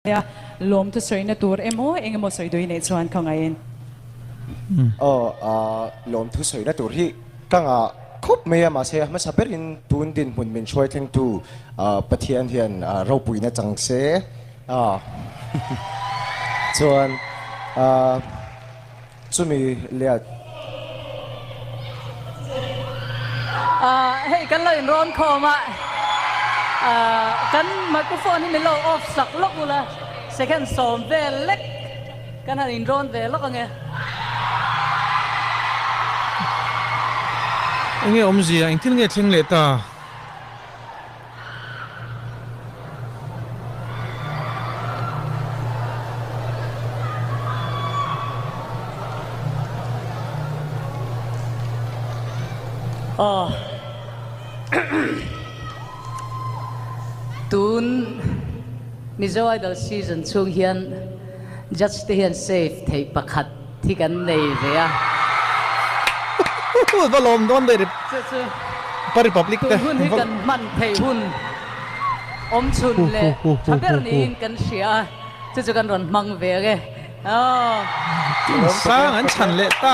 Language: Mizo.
A lawmthu sawina tur emaw eng emaw sawi duh i neih chuan khawngaih in. Aw, a lawmthu sawina tur hi ka ngah khawp mai a, mahse a hmasa berin tun dinhmun min hruai thlengtu Pathian hian ropuina chang se a chuan chumi leh Hei kan lo inrawn khawm a, kan microphone hi min lo off sak lawk ula, second sawm vel lek kan han inrawn ve lawk ange. Enge awmzia, engthil nge thleng leh ta? Aw. Tun Mizo Idol season chhung hian judge te hian save theih pakhat hi kan nei ve a. Va lawm dawn ve Chu chu Pa Republic te. Tun hun hi kan hman theih hun awm chhun leh tha ber niin kan hria a, chu chu kan rawn hmang ve ang e. Aw. Sang an chhan leh ta.